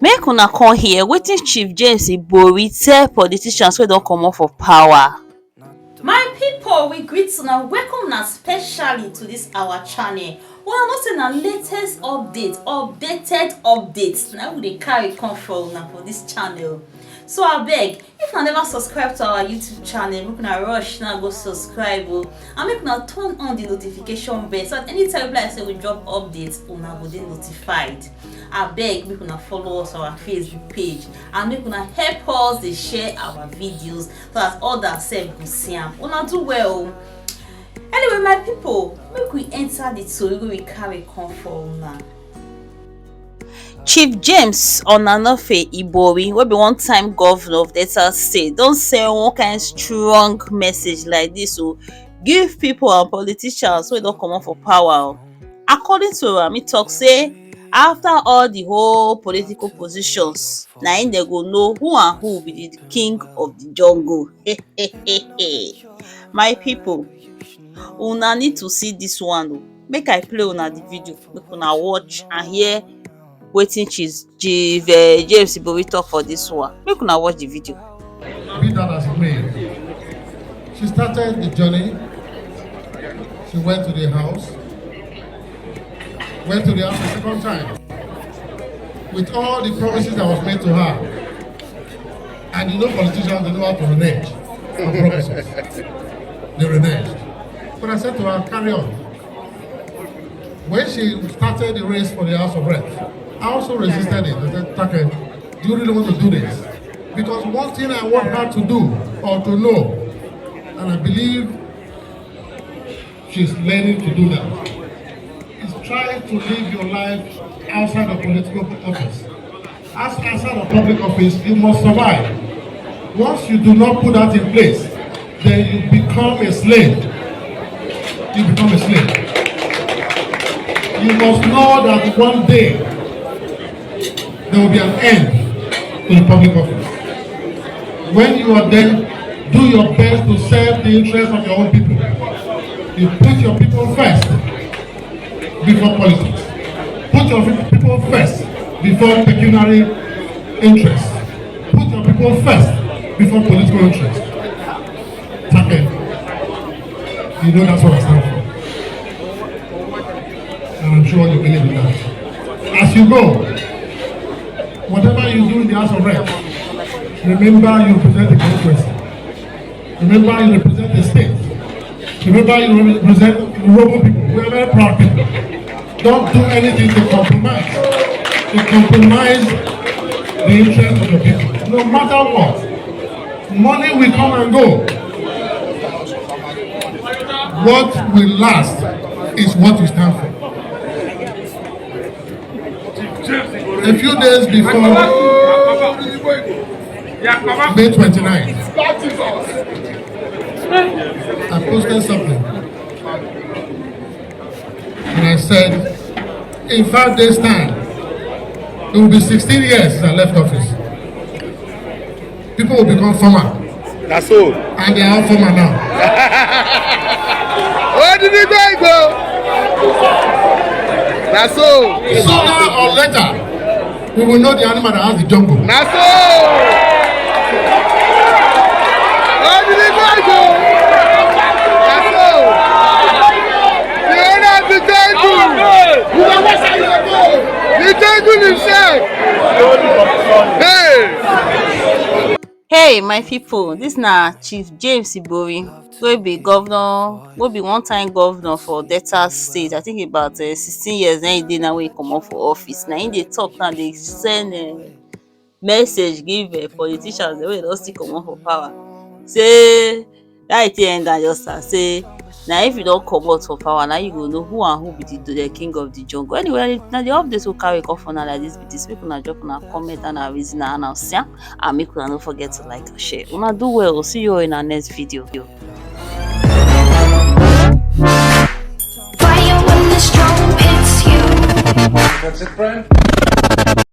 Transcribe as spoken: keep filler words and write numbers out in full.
Make una come hear wetin Chief James Ibori tell politicians wey don comot for power. My people, we greet una, welcome una specially to this our channel. Una know say na latest update, updated updates na we dey carry come for una for this channel. So abeg, if una never subscribe to our YouTube channel, make una rush now go subscribe o, and make una turn on the notification bell so that anytime we like say we drop updates, una go dey notified. Abeg, make una follow us on our Facebook page and make una help us dey share our videos so that others sef go see am. Una do well o. Anyway, my people, make we enter the tori wey we carry come for una. Chief James Onanofe Ibori, wey be one time governor of Delta State, don send one kind strong message like this o, give people and politicians wey don comot for power o. According to am, he talk say after all the whole political positions, na im dem go know who and who be the king of the jungle. My people, una need to see this one o. Make I play una the video, make una watch and hear wetin Chief, Chief eh, James Ibori talk for this one. Make una watch the video. Be that as it may, she started the journey. She went to the house, went to the house a second time with all the promises that was made to her. And you know politicians, they know how to renege on promises. They reneged. But I said to her, "Carry on." When she started the race for the House of Reps, I also resisted it. I said, "Take, do you really want to do this?" Because one thing I want her to do or to know, and I believe she's learning to do that, is try to live your life outside of political office. As outside of public office, you must survive. Once you do not put that in place, then you become a slave. You become a slave. You must know that one day there will be an end to the public office. When you are there, do your best to serve the interests of your own people. You put your people first before politics. Put your people first before pecuniary interests. Put your people first before political interests. Take, you know that's what I stand for. And I'm sure you believe in that. As you go, whatever you do in the House of Reps, remember you represent the constituency. Remember you represent the state. Remember you represent Urhobo people. We are very proud people. Don't do anything to compromise, to compromise the interest of the people. No matter what, money will come and go. What will last is what we stand for. A few days before May twenty-ninth, I posted something. And I said, "In five days' time, it will be sixteen years since I left office." People will become farmer. Na so. And they are farmer now. Odidi go igbo. Na so. Sooner or later, we will know the animal that has the jungle. Na so. Odidi go igbo. Na so. The owner of the jungle. The jungle himself. Hey. Hey, my people, this na Chief James Ibori, wey be governor, wey be one time governor for Delta State. I think about uh, sixteen years na he dey now wey he comot for office. Na him dey talk now, dey send uh, message give uh, politicians wey don still comot for power. Say that thing end and just start say na if you don comot for power, na you go know who and who be the, the king of the jungle. Anyway, na the updates we carry come for una like this be this. Make una drop una comment and una reason and una see am, and make una no forget to like and share. Una do well. See you all in our next video. Fire when the storm hits you. That's it, friend.